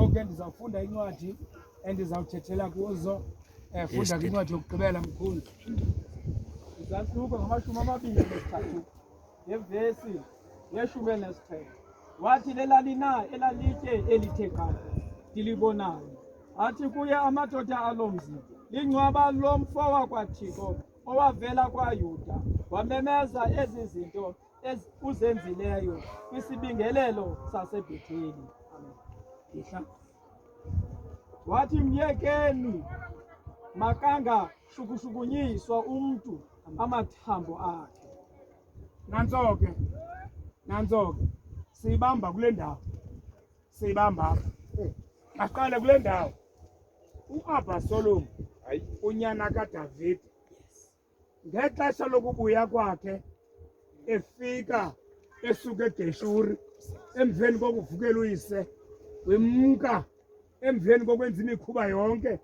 Ngoku ke ndizawufunda incwadi endizawuthethela kuzo. Funda ke incwadi yokugqibela mkhulu. Izahluko ngama-23 ngevesi ye-17. Wathi lelali na elalitye elithe qatha ndilibonayo? Athi kuye amadoda alo mzi, lingcwaba lomfo wakwaThixo owavela kwaYuda, wamemeza ezi zinto uzenzileyo kwisibingelelo saseBhetheli. Amen. Ihla. Wathi myekeni, makangashukushukunyiswa umntu amathambo akhe. Nantso ke, nantso ke, siyibamba kule ndawo, siyibamba apha. Masiqale kule ndawo. UAbhasolom, unyana kaDavide, ngexesha lokubuya kwakhe efika esuka eGeshuri emveni kokuvukela uyise, wemka emveni kokwenza imikhuba yonke,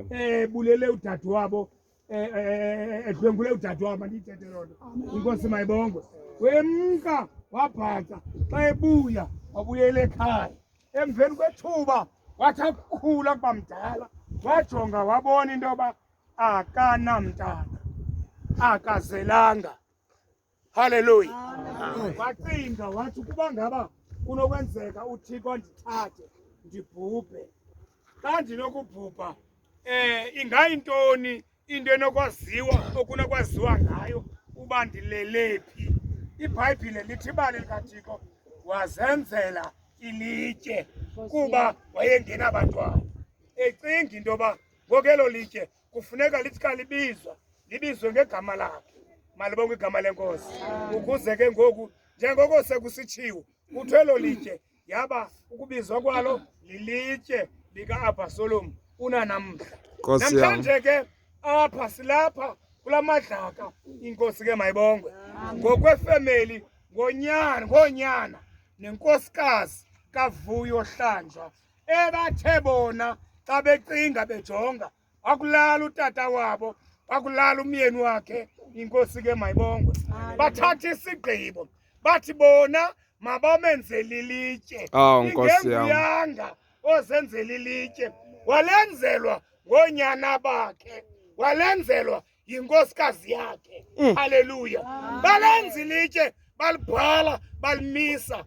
ebulele udadewabo, edlwengule udadewabo, mandiyithethe loo nto, inkosi mayibongwe. Wemka wabhaca, xa ebuya wabuyela ekhaya. Emveni kwethuba wathi akukhula kuba mdala, wajonga wabona into yoba akanamntana, akazelanga. Haleluya. Wacinga wathi ukuba ngaba kunokwenzeka uThixo andithathe ndibhubhe, xa ndinokubhubha ingayintoni into enokwaziwa okunokwaziwa ngayo uba ndilele phi? IBhayibhile lithi ibali likaThixo wazenzela ilitye kuba wayengenabantwana, ecinga into yoba ngoku elo litye kufuneka lithi xa libizwa libizwe ngegama lakhe. Malibongwe igama lenkosi. Ukuze ke ngoku njengoko sekusitshiwo kuthiwe elo litye yaba ukubizwa kwalo lilitye lika-Abhasolom unanamhla. Nkosi yam. Namhlanje ke apha silapha kula madlaka, inkosi ke mayibongwe, ngokwefemeli, ngonyana, ngonyana nenkosikazi kaVuyo Hlanjwa, ebathe bona xa becinga bejonga wakulala utata wabo, wakulala umyeni wakhe, inkosi ke mayibongwe, bathatha isigqibo bathi bona mabamenzele ilitye. Oh, Nkosi yam. Ingenguyanga ozenzela ilitye, walenzelwa ngoonyana bakhe, walenzelwa yinkosikazi yakhe. Haleluya. Balenza ilitye, balibhala, balimisa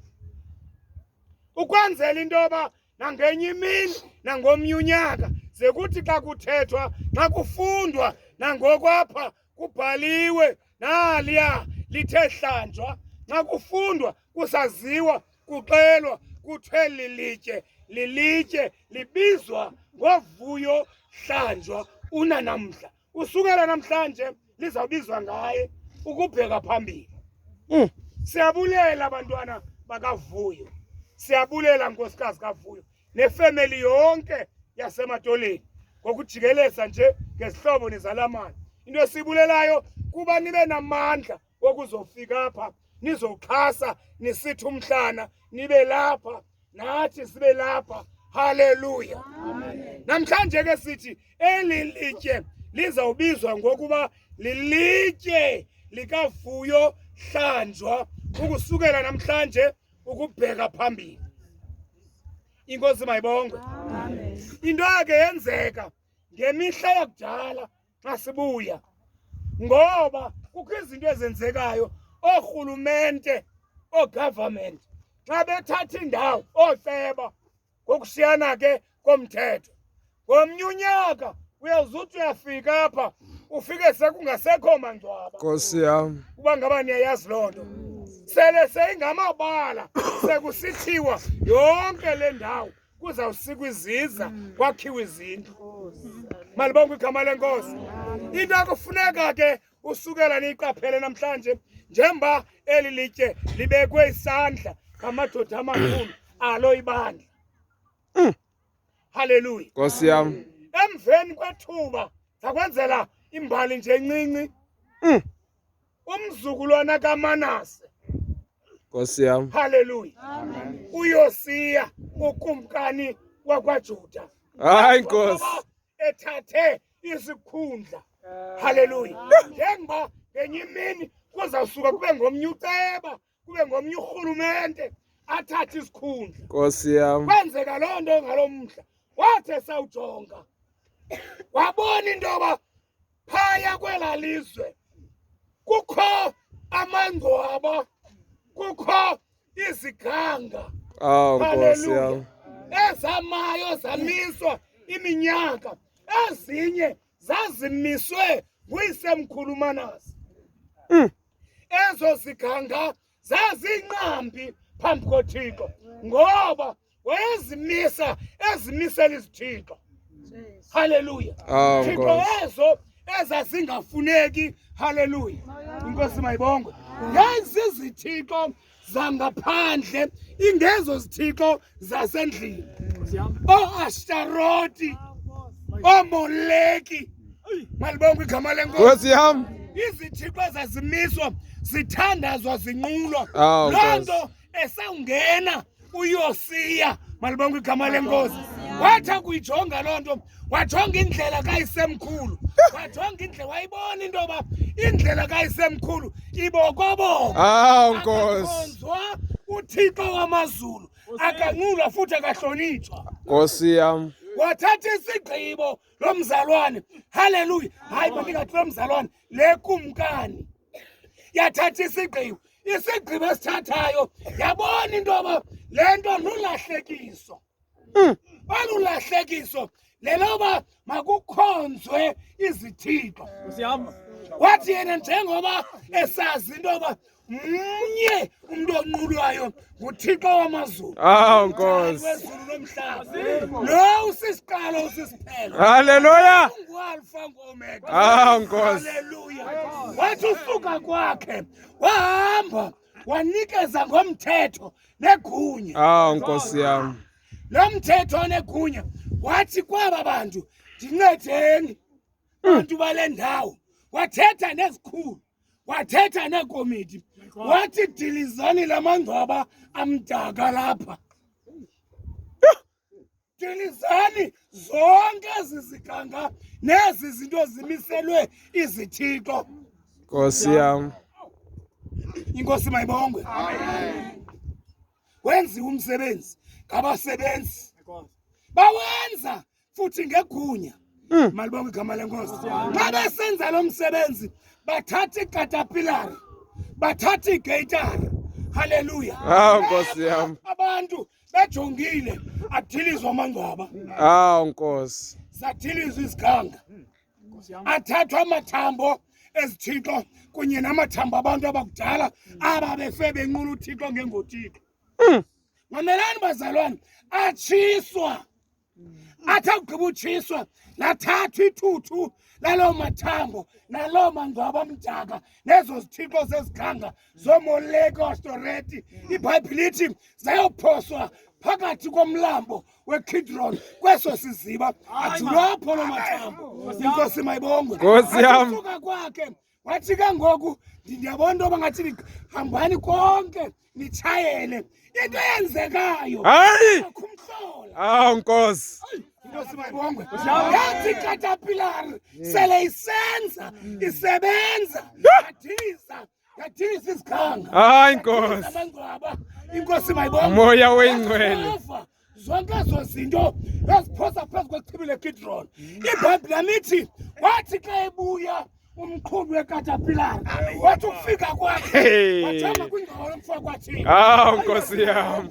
ukwenzela into yoba nangenye imini nangomnye unyaka ze kuthi xa kuthethwa, xa kufundwa nangokwapha kubhaliwe naliya lithe hlanjwa, xa kufundwa kusaziwa kuxelwa kuthiwe lilitye, lilitye libizwa ngoVuyo Hlanjwa unanamhla. Usukela namhlanje lizawubizwa ngaye ukubheka phambili. Siyabulela abantwana bakaVuyo, siyabulela nkosikazi kaVuyo nefemeli yonke yaseMatoleni ngokujikeleza nje ngezihlobo nezalamane. Into esibulelayo kuba nibe namandla wokuzofika apha nizoxhasa nisithi umhlana, nibe lapha nathi sibe lapha. Haleluya. Namhlanje ke sithi eli litye lizawubizwa ngokuba lilitye likaVuyo Hlanjwa ukusukela namhlanje ukubheka phambili. Inkosi mayibongwe. Into yake yenzeka ngemihla yakudala xa sibuya, ngoba kukho izinto ezenzekayo, oorhulumente, oogovernment xa bethatha indawo, ooceba ngokushiyana ke komthetho. Ngomnye unyaka uyawuzuthi uyafika apha ufike sekungasekho mangcwaba. Nkosi yam. Uba ngaba niyayazi loo nto, sele seyingamabala, sekusithiwa yonke le ndawo kuzawusikwa iziza, kwakhiwa izindlu. Malibongwe igama lenkosi. Into akufuneka ke usukela niyiqaphele namhlanje, njengoba eli litye libekwe isandla ngamadoda amakhulu alo ibandla. Haleluya. Nkosi yam. Emveni kwethuba sakwenzela imbali nje encinci. Umzukulwana kaManase. Nkosi yam. Haleluya. UYosiya ukumkani wakwaJuda. Hayi Nkosi. Ethathe isikhundla. Haleluya. Njengoba ngenye imini kuzawusuka kube ngomnye uceba, kube ngomnye urhulumente. athathe isikhundla. Nkosi yam. Kwenzeka loo nto ngalo mhla. Wathi esawujonga wabona into yoba phaya kwelaa lizwe kukho amangcwaba, kukho iziganga. Awu Nkosi Haleluya. yam. Ezamayo zamiswa iminyaka, ezinye zazimiswe nguyisemkhulu uManase. Ezo ziganga zazinqambi phambi koThixo ngoba wayezimisa ezimisela izithixo. Haleluya. Awu Thixo Nkosi. ezo ezazingafuneki. Haleluya. Inkosi mayibongwe. Yayizizithixo zangaphandle, ingezo zithixo zasendlini. OoAshtaroti, ooMoleki. Malibongwe igama lenkosi. Nkosi yam. Izithixo ezazimiswa zithandazwa zinqulwa. Awu, Loo Nkosi. nto esawungena uYosiya, malibongwe igama lenkosi, wathi akuyijonga loo nto, wajonga indlela kayisemkhulu, wajonga indlela, wayibona into yoba indlela kayisemkhulu ibokoboko. Awu Nkosi. Akakhonzwa uThixo wamazulu, akanqulwa futhi akahlonitshwa. Nkosi yam. Wathatha isigqibo lo mzalwane. Haleluya. Hayi, mandingathi lo mzalwane, le kumkani yathatha isigqibo. Isigqibo esithathayo, yabona into yoba le nto lulahlekiso. Olu lahlekiso leloba makukhonzwe izithixo. Wathi yena njengoba esazi into yoba mnye umntu onqulwayo nguThixo wamazulu. Awu Nkosi. Wezulu nomhlaba. Lo usisiqalo usisiphelo. Haleluya. UnguAlfa nguOmega. Awu Nkosi. Haleluya. Wathi usuka kwakhe wahamba wanikeza ngomthetho negunya. Awu Nkosi yam. Lo mthetho onegunya wathi kwaba bantu, ndincedeni bantu bale ndawo. Wathetha nezikhulu, wathetha neekomiti, wathi dilizani lamangcwaba amdaka lapha, dilizani zonke ezi ziganga nezi zinto zimiselwe izithixo. Nkosi yam. Inkosi mayibongwe. Wenziwa umsebenzi ngabasebenzi, bawenza futhi ngegunya. Malibonge igama lenkosi. Xa besenza lo msebenzi bathatha ikatapilari, bathatha igeyitari. Haleluya. Awu Nkosi yam. Abantu bejongile, adilizwa amangcwaba, Awu Nkosi. zadilizwa iziganga, athathwa amathambo ezithixo kunye namathambo abantu abakudala aba befe benqula uThixo ngengoThixo. Mamelani bazalwane, atshiswa. Athi akugqiba utshiswa, lathathwa ithuthu laloo mathambo naloo mangcwaba amdaka nezo zithixo zeziganga zoMoleki, Ashtoreti. IBhayibhile ithi zayophoswa phakathi komlambo weKidron kweso siziba, ajulwa apho loo mathambo. Inkosi mayibongwe. Nkosi yam. Usuka kwakhe wathi ke ngoku ndiyabona into yoba ngathi hambani konke nitshayele into eyenzekayo. Hayi. Akhumhlola. Awu Nkosi. Inkosi mayibongwe. Yathi ikatapilari sele isenza isebenza, yadiliza yadiliza iziganga, Hayi Nkosi. amangcwaba. Inkosi mayibongwe. Moya oyingcwele. Yehova, zonke ezo zinto eziphosa phezu kwechibi leKidron. IBhayibhile yam ithi wathi xa ebuya umqhubi wekatapilari, wathi ukufika kwakhe Hey. wajama kwingxowa lomfo kwathini. Awu Nkosi yam.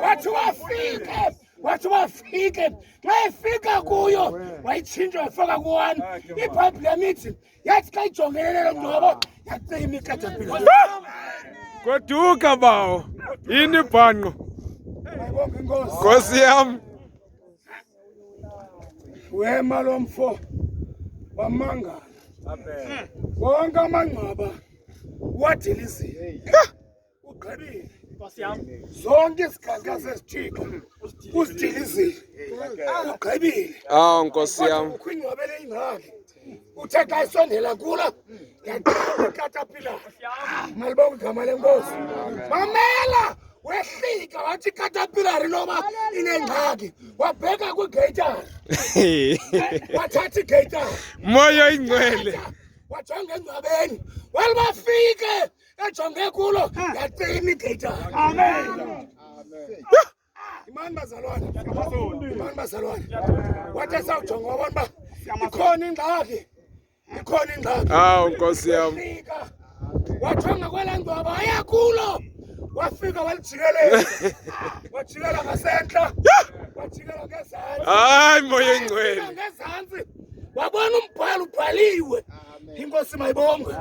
Wathi wafike, wathi wafike, xa efika kuyo wayitshintsha wayifaka kuwani. IBhayibhile yam ithi yathi xa ijongelele lo ngcwaba yacima ikatapilari. Goduka bawo. Yini bhanqo. Mayibonge inkosi. Nkosi yam. Wema lo mfo wamangala. Wonke amangcwaba wadilizile, ugqibile zonke iziganga zezithixo uzidilizile, ugqibile. Awu Nkosi yam. Kukho ingcwaba eliyingxaki, uthe xa isondela kula yaqala ikatapilari. Malibonge igama lenkosi. Mamela, wehlika wathi ikatapilari noba inengxaki, wabheka kwigeyitari, wathatha igeyitari, Moya oyingcwele. wajonga engcwabeni, walibafike ejonge kulo yacima igeyitari. Amen. Imani bazalwane, imani bazalwane. Wathi esawujonga wabona uba ikhona ingxaki, ikhona ingxaki. Awu Nkosi yam. Wafika wathonga kwelaa ngcwaba aya kulo, wafika walijikeleza, wajikela ngasentla, wajikela ngezantsi. Hayi moya oyingcwele. Wafika ngezantsi wabona umbhalo ubhaliwe. Inkosi mayibongwe.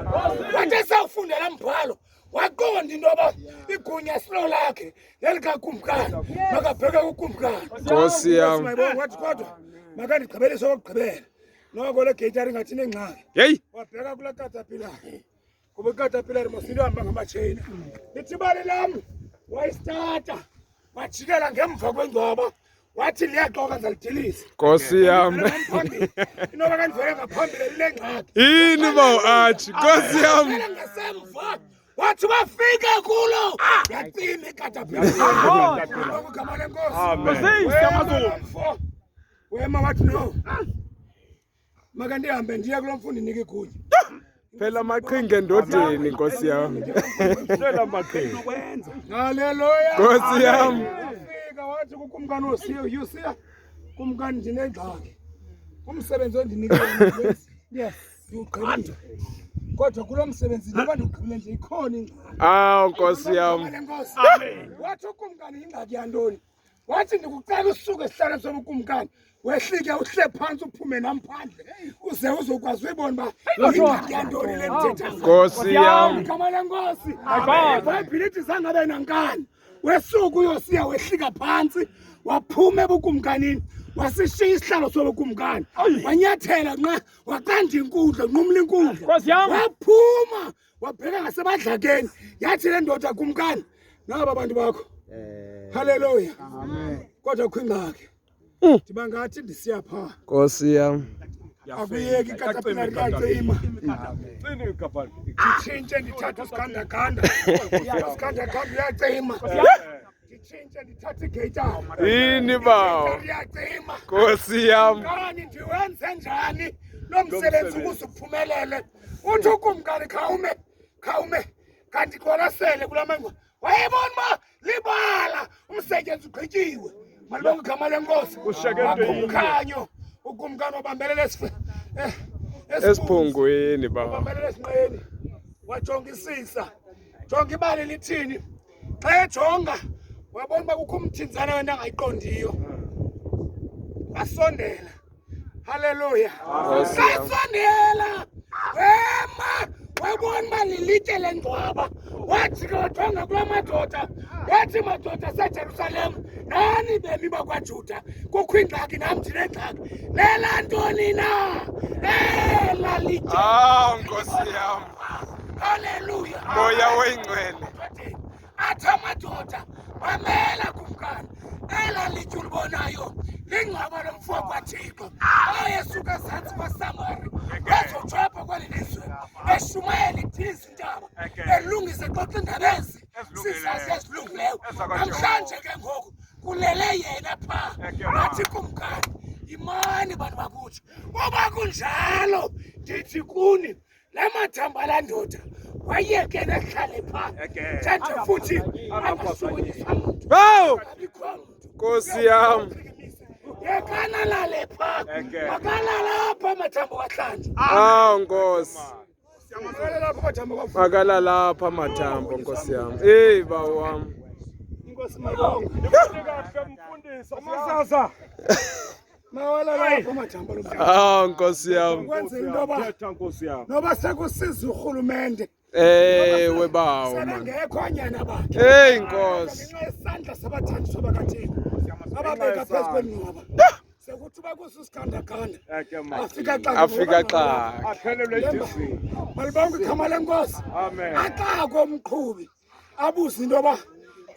Wathi esawufunda laa mbhalo waqonda into yoba igunya silo lakhe lelikakumkani, makabheke kukumkani. Nkosi yam. Mayibongwe. Wathi kodwa makandigqibelise okokugqibela, noko le geyitari ingathi inengxaki. Heyi. Wabheka kulaa katapilari, kuba ikatapilari mos into ihamba ngamatsheyina. Lithi ibali lam, wayisitata wajikela ngemva kwengcwaba, wathi liyaxoka, ndizalidilisa. Nkosi yam. Phambili inoba kandivele ngaphambili linengxaki. Yini bawo Archie. Nkosi yam. Wajikela ngasemva, wathi bafika kulo, yacima ikatapilari. Igama lenkosi. Wema mfo, wema wathi no, makandihambe ndiye kulo mfundi ndinike igunya. Phela amaqhinga endodeni Nkosi yam. Haleluya. Nkosi yam. Wafika wathi kukumkani uYosiya, Yosiya, kumkani ndinengxaki. Umsebenzi ondinike wona yes, ndiwugqibile. Kodwa kulo msebenzi njengoba ndiwugqibile nje ikhona ingxaki. Awu Nkosi yam. Lenkosi. Wathi ukumkani ingxaki yantoni? Wathi ndikucela usuke esihlalweni sobukumkani, wehlike uhle phantsi uphume nam phandle, uze uzokwazi uyibona uba ingxaki yantoni le ndithetha ngayo. Nkosi yam. Igama lenkosi. IBhayibhile ithi zange abe nankani. Wesuka uYosiya wehlika phantsi, waphuma ebukumkanini, wasishiya isihlalo sobukumkani, wanyathela nqa waqanda inkundla, nqumla inkundla, Nkosi yam. waphuma wabheka ngasebadlakeni. Yathi le ndoda, kumkani, naba bantu bakho. Haleluya. Kodwa kukho ingxaki, ndiba ngathi ndisiya phaa, Nkosi yam. akuyeki, ikatapilari iyacima. Nditshintshe ndithathe usigandaganda, usigandaganda uyacima. Nditshintshe ndithathe igeyitari, Yini bawo. iyacima. Nkosi yam. Kani ndiwenze njani lo msebenzi ukuze uphumelele? Uthi ukumkani khawume, khawume kanti qwalasele kula mangwa. Wayebona uba libala, umsebenzi ugqityiwe. Malibonge igama lenkosi. Wakhumkhanyo ukumkani wabambelela Esiphongweni bawo. wabambelela esinqeni, wajongisisa. Jonga ibali lithini. Xa ejonga wabona uba kukho umthinzana wento angayiqondiyo, wasondela. Haleluya. Nkosi yam. Kasondela, wema, wabona uba lilitye lengcwaba. Wathi ke wajonga kula madoda, wathi, madoda aseJerusalem nani bemi bakwaJuda, kukho ingxaki, nam ndinengxaki. Lela ntoni na ela litye? Awu Nkosi yam. Haleluya. Moya oyingcwele. Athi amadoda, mamela kumkani, ela litye ulibonayo lingcwaba lomfo kwaThixo oyesuka ezantsi kwaSamari wazotsho apha kweli lizwe, eshumayela, idiliza intaba, elungise, xoxa iindaba ezi sizazi ezilungileyo. Namhlanje ke ngoku kulele yena phaa. Wathi kumkani, yimani bantu bakutsho, uba kunjalo ndithi kuni, la mathambo alaa ndoda wayeke nehlale phaa thethe futhi angashukunyiswa mntu, Awu abikho mntu. Nkosi yam. Yekana lale phaa, makalala apha amathambo kahlanje. Awu Nkosi. Makalala apha amathambo kafu. Makalala apha amathambo Nkosi yam. Hey bawo wam. Inkosi mayibongwe. Masasa. Mawalala apha amathambo lo mntu. Awu Nkosi yam. Kwenzela into yoba Thetha Nkosi yam. noba sekusiza urhulumente, Ewe bawo man. sebengekho oonyana bakhe. Hey Nkosi. Ngenxa yesandla sabathandiswa bakaThixo ababeka phezu kwengcwaba, sekuthi uba kususigandaganda afika xa Afika xa. Aphelelwe idizili. Malibonke igama lenkosi. Amen. Axako umqhubi abuze into yoba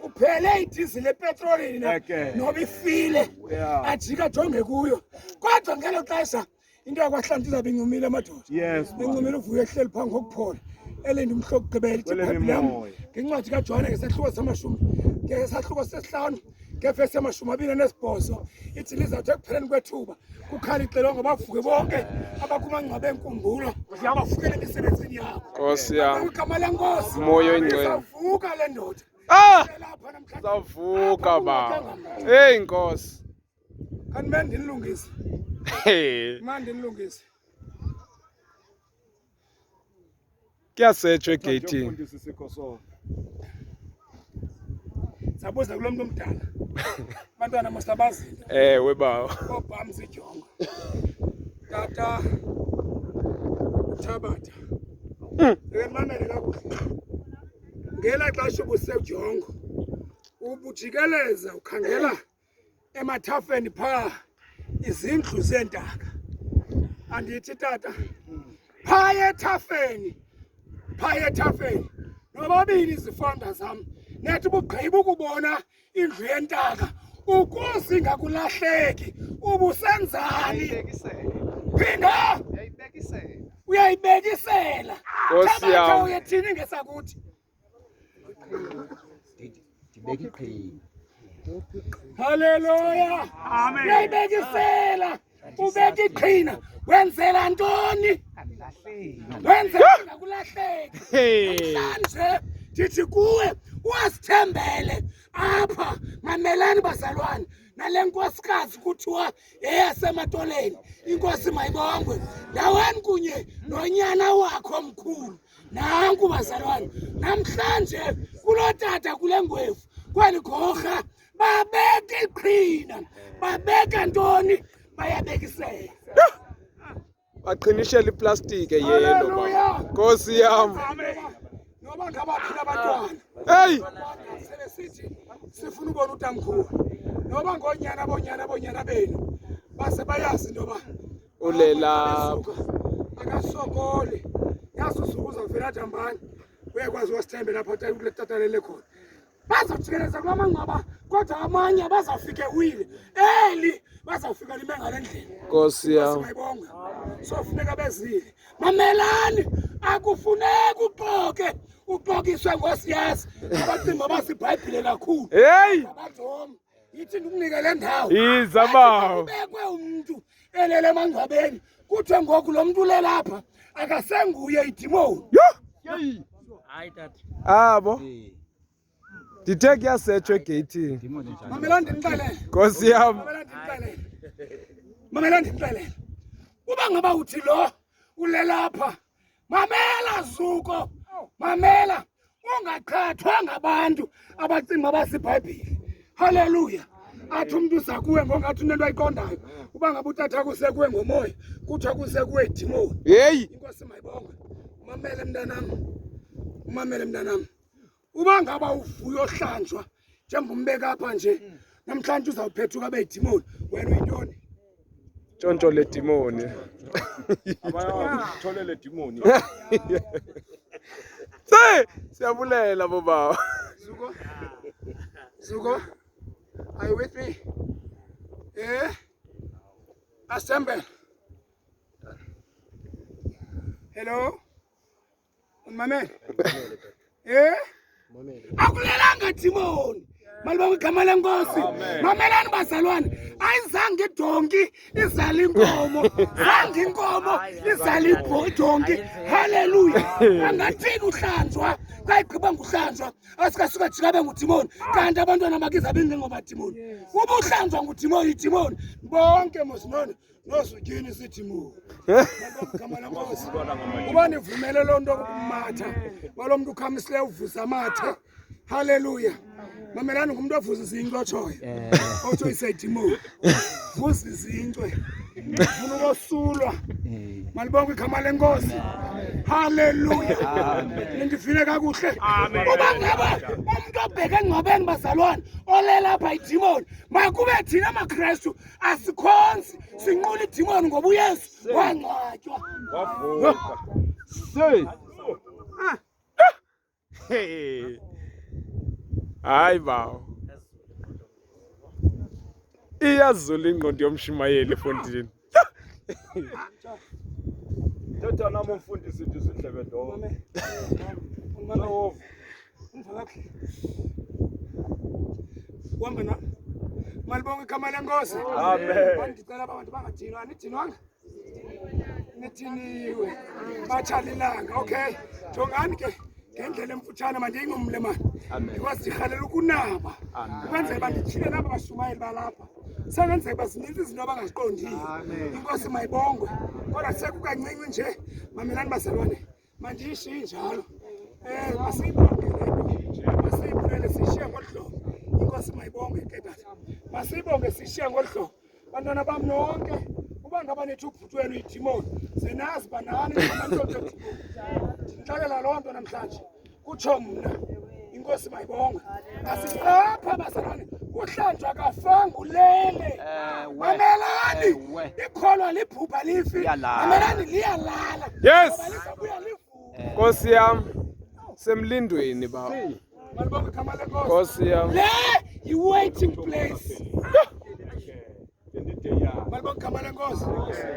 kuphele idizili epetrolini na, Eke. noba ifile. Yeah. Ajike ajonge kuyo, kodwa ngelo xesha into yakwahlanti izabe incumile amadoda. Yes. man. Incumile, uvuyo ehleli phaa ngokuphola, elinde umhla wokugqibela. Ithi Kwele iBhayibhile yam mimoya. ngencwadi kaJohane ngesahluko samashumi, ngesahluko sesihlanu ngevesi yama-28, ithi lizawuthi ekupheleni kwethuba kukhala ixilongo, bavuke bonke abakumangcwaba enkumbulo, bavukele emisebenzini yabo. Nkosi yam. Igama lenkosi. Moya oyingcwele. Izavuka le ndoda. Ah! Lapha namhlanje. Savuka ba. Hey Nkosi. Kanti mbe ndinilungise. Hey. Mna ndinilungise. Kuyasetshwa egeyithini. Mfundisi sikho so. Sabuza kulo mntu omdala. Abantwana mosabazinto. Ewe bawo. Obham zidyongo. Tata uthabatha. Ake ndimamele kakuhle. Ngela xesha ubusedyongo ubujikeleza ukhangela emathafeni phaa izindlu zeentaka. Andithi tata phaa ethafeni, phaa ethafeni nobabini izifanda zam nethi ubugqiba ukubona indlu yentaka ukuze ingakulahleki ubusenzani? Phinda uyayibekisela. Nkosi Thabatha yam. uyethini ngesakuthi? Ndibeka iqhina. Haleluya. Uyayibekisela. Ubeka iqhina. Wenzela ntoni? Wenzela ingakulahleki. Hey. Namhlanje ndithi kuwe wasithembele apha. Mamelani bazalwane, nale nkosikazi kuthiwa yeyasematoleni, inkosi mayibongwe, ndaweni kunye nonyana wakho omkhulu. Nanku bazalwane, namhlanje kuloo tata kule ngwevu kweli gorha babeka iqhina. Babeka ntoni? Bayabekisela. Baqhinishela iplastiki eyelo ba. Hallelujah. Nkosi yam. Noba ngabaphila abantwana. Hey. Sele sithi sifuna ubona utamkhulu. Noba ngoonyana boonyana boonyana benu. Base bayazi into yoba Ulelapha. Akasokoli. Yazi usuku uzawuvela athi hambani. Uyakwazi wasithembe lapho kule tata lele khona. Bazawujikeleza kula mangcwaba kodwa amanye bazawufika ewile. Eli bazawufika lime ngale ndlela. Nkosi yam. Mayibongwe. So funeka bezile. Mamelani, akufuneki uxoke, uxokiswe ngosiyazi. Abacinga basibhayibhile kakhulu. Hey. Abajomi. Yithi ndikunike le ndawo. Iza bawo. Kubekwe umntu elele emangcwabeni. Kuthiwe ngoku lo mntu ulelapha akasenguye idimoni. Yho. Abo. Ndithe kuyasetshwa egeyithini. Mamelani ndinixelele. Nkosi yam. Mamela ndimxelele. Mamela ndimxelele. Uba ngaba uthi lo ulelapha, mamela Zuko, mamela ungaqhathwa ngabantu abacinga basibhayibhile. Haleluya. Athi umntu uza kuwe ngongathi unento ayiqondayo. Uba ngaba utata kusekuwe ngomoya, kuthiwa kusekuwe idimoni. Hey. Inkosi mayibongwe. Umamele mntanam. Umamele mntanam. Uba ngaba uvuyo ohlanjwa njengoba umbeka apha nje, namhlanje uzawuphethuka abe yidimoni. Wena uyintoni? Tshontsho ledimoni. Abayatholele dimoni. Se, siyabulela bobawo. Zuko? Zuko? Are you with me? Eh? Assemble. Hello? Unimamele? Eh? Akulelanga dimoni. Malibonge igama lenkosi. Mamelani bazalwane, ayizange idonki izale inkomo. Zange inkomo izale idonki. Haleluya. Angathini uhlanjwa? Xa igqiba nguhlanjwa, asikasuka jika abe ngudimoni. Kanti abantwana bakiza bengengomadimoni. Uba uhlanjwa ngudimoni, idimoni. Bonke mosinone nozutyini sidimoni. Igama lenkosi. Uba nivumele loo nto kumatha walo mntu ukhamisileyo uvusa amathe. Haleluya. Mamelani, ngumntu ovuza izinkcwe otshoyo. Otsho isedimoni. Vuza izinkcwe. Ufuna ukosulwa. Malibongwe igama lenkosi. Haleluya. Nindivile kakuhle. Uba ngaba umntu obheke engcwabeni bazalwane olelapha idimoni, makube thina maKrestu asikhonzi sinqula idimoni ngoba uYesu wangcwatywa. Wavuka. Se. Hey. Hayi bawo. Iyazula ingqondo yomshumayeli efondini. Thetha nam umfundisi ndizindlebe ndo. Umva kakuhle. Uhamba na. Malibonge igama lenkosi. Amen. Bandicela abantu bangadinwa, anidinwanga? Nidiniwe. Batshala ilanga. Okay. Jongani ke. Ngendlela emfutshane mandiyingumle mani, because ndirhalela ukunaba ukwenzela uba ndityhile naba bashumayeli balapha. Sengenzeka uba zininzi izinto abangaziqondiyo. Inkosi mayibongwe. Kodwa sekukancinci nje, mamelani bazalwane, mandiyishiye njalo. Masiyibonge le nto, masiyibulele siyishiye ngolu hlobo. Inkosi mayibongwe ke tata, masiyibonge siyishiye ngolu hlobo. Bantwana bam nonke, uba ngaba nithi ubhuti wenu yidimoni, zenazi uba nani ningabantu bedimoni. Ndinixelela loo nto namhlanje, kutsho mna. Inkosi mayibongwe. Asipapha bazalwane, kuhlanjwa kafanga ulele. Mamelani, ikholwa liphupha lifi. Mamelani, liyalala. Yes. Ngoba lizobuya livuke. Nkosi yam, semlindweni ba. Malibongwe igama lenkosi. Nkosi yam. Le yi-waiting place. Malibongwe igama lenkosi.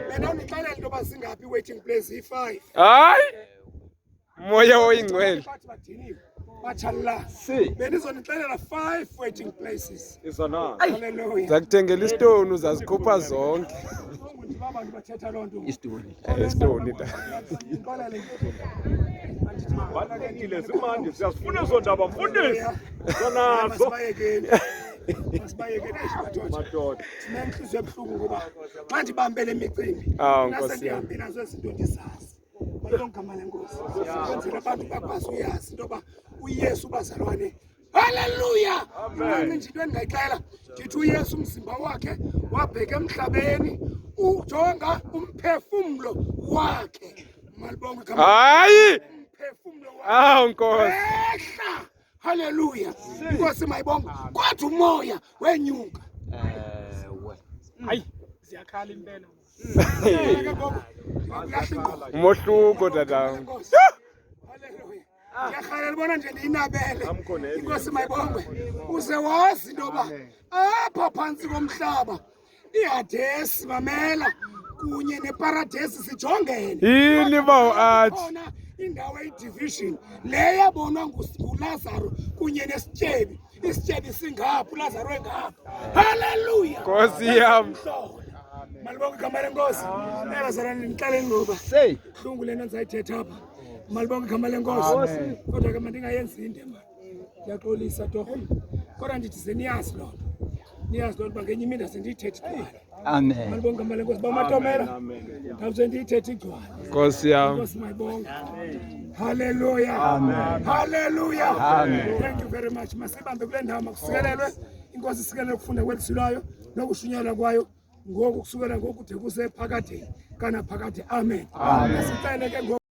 Bendawunixelela into yoba zingaphi i-waiting place, iyi-5. Hayi. Moya oyingcwele. Bathi badiniwe, batshalala. Bendizonixelela 5 waiting places. Izana. Hallelujah. Zakuthengela isitoni uzazikhupha zonke. Buhlungu nje uba abantu bathetha loo nto. Isitoni. Isitoni ta. Ndixolele nje. Balulekile zimandi siyazifuna ezo ndaba mfundisi. Zonazo. Masibayekeni. Masibayekeni eish madoda. Madoda. Ndinentliziyo ebuhlungu ngoba xa ndibambe le micimbi Awu, nase Nkosi yam. ndihambe nazo ezi zinto ndizazi. Malibongwe igama lenkosi. Kwenzela abantu bakwazi uyazi into yoba uYesu bazalwane. Haleluya! Incinci nje into endingayixela, ndithi uYesu umzimba wakhe wabheka emhlabeni, ujonga umphefumlo wakhe. Malibongwe igama. Hayi. Umphefumlo wakhe. Awu Nkosi. Ehla. Haleluya. Inkosi mayibongwe. Kodwa umoya wenyuka. Ewe. Ziyakhala impela. Ke ngoku ndingakulahla ingqondo. Umohluko tata. Nkosi. Haleluya. Ndiyarhalela ubona nje ndiyinabele. Inkosi mayibongwe. Uze wazi into yoba apha phantsi komhlaba iHadesi mamela kunye neParadesi sijongene. Yini bawo athi. Khona indawo eyi-division le yabonwa nguLazaro kunye nesityebi. Isityebi singapha, uLazaro engapha. Haleluya. Nkosi yam. Malibongwe igama lenkosi. Bazalwane ndixeleni ngoba Say. buhlungu le nto ndizayithetha apha. Malibongwe igama lenkosi. Kodwa ke mandingayenzi into mani. Ndiyaxolisa torho. Kodwa ndithi ze niyazi loo nto. Niyazi loo nto uba ngenye imini ndaze ndiyithethe igcwale. Amen. Malibongwe igama lenkosi. Bamatomela. Ndawuze ndiyithethe igcwale. Nkosi yam. Inkosi mayibongwe. Haleluya. Haleluya. Thank you very much. Masibambe kule ndawo, makusikelelwe. Inkosi isikelele ukufunda kwelizwi layo nokushunyayelwa kwayo ngoku kusukela ngoku kude kuse phakadeni kanaphakade. Amen. Masicele ke ngoku.